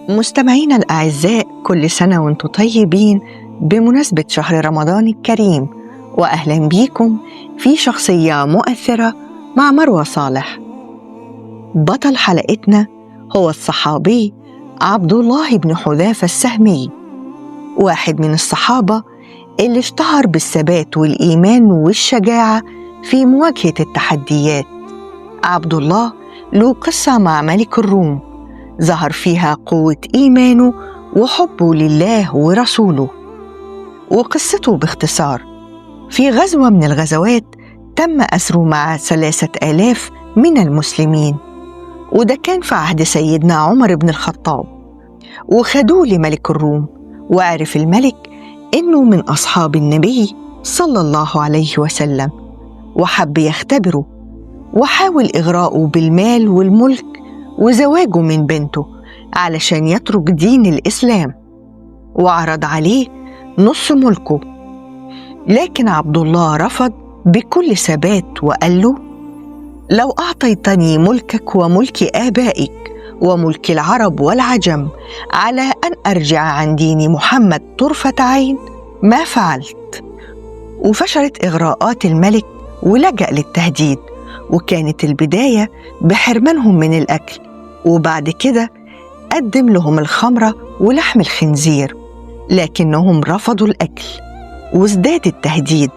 مستمعينا الأعزاء، كل سنة وانتم طيبين بمناسبة شهر رمضان الكريم، وأهلا بيكم في شخصية مؤثرة مع مروة صالح. بطل حلقتنا هو الصحابي عبد الله بن حذافة السهمي، واحد من الصحابة اللي اشتهر بالثبات والإيمان والشجاعة في مواجهة التحديات. عبد الله له قصة مع ملك الروم ظهر فيها قوة إيمانه وحبه لله ورسوله. وقصته باختصار: في غزوة من الغزوات تم أسره مع 3000 من المسلمين، وده كان في عهد سيدنا عمر بن الخطاب، وخدوه لملك الروم. وعرف الملك إنه من أصحاب النبي صلى الله عليه وسلم، وحب يختبره وحاول إغراءه بالمال والملك وزواجه من بنته علشان يترك دين الإسلام، وعرض عليه نص ملكه. لكن عبد الله رفض بكل ثبات وقال له: لو أعطيتني ملكك وملك آبائك وملك العرب والعجم على أن أرجع عن دين محمد طرفة عين ما فعلت. وفشلت إغراءات الملك ولجأ للتهديد، وكانت البداية بحرمانهم من الأكل، وبعد كده قدم لهم الخمرة ولحم الخنزير، لكنهم رفضوا الأكل. وازداد التهديد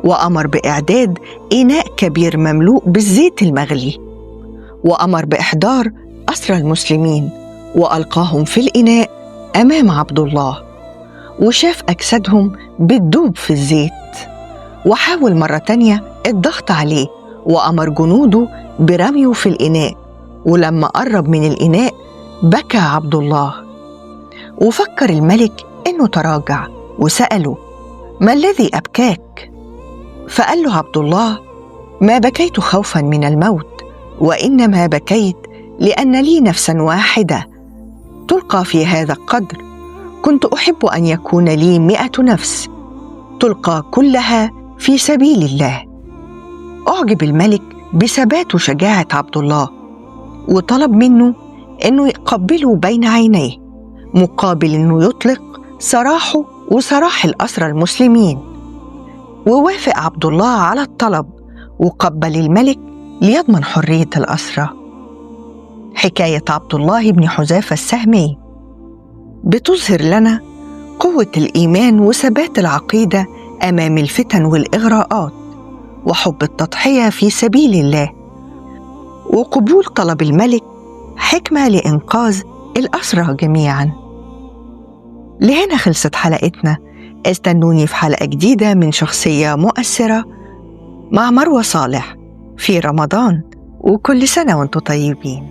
وأمر بإعداد إناء كبير مملوء بالزيت المغلي، وأمر بإحضار أسرى المسلمين وألقاهم في الإناء أمام عبد الله، وشاف أجسادهم بتدوب في الزيت. وحاول مرة تانية الضغط عليه وأمر جنوده برميه في الإناء، ولما قرب من الإناء بكى عبد الله. وفكر الملك إنه تراجع وسأله: ما الذي أبكاك؟ فقال له عبد الله: ما بكيت خوفا من الموت، وإنما بكيت لأن لي نفسا واحدة تلقى في هذا القدر، كنت أحب أن يكون لي 100 نفس تلقى كلها في سبيل الله. أعجب الملك بثبات وشجاعة عبد الله، وطلب منه أنه يقبله بين عينيه مقابل أنه يطلق سراحه وسراح الأسرى المسلمين. ووافق عبد الله على الطلب وقبل الملك ليضمن حرية الأسرى. حكاية عبد الله بن حذافة السهمي بتظهر لنا قوة الإيمان وثبات العقيدة أمام الفتن والإغراءات، وحب التضحية في سبيل الله، وقبول طلب الملك حكمة لإنقاذ الأسرى جميعا. لهنا خلصت حلقتنا، استنوني في حلقة جديدة من شخصية مؤثرة مع مروة صالح في رمضان، وكل سنة وانتم طيبين.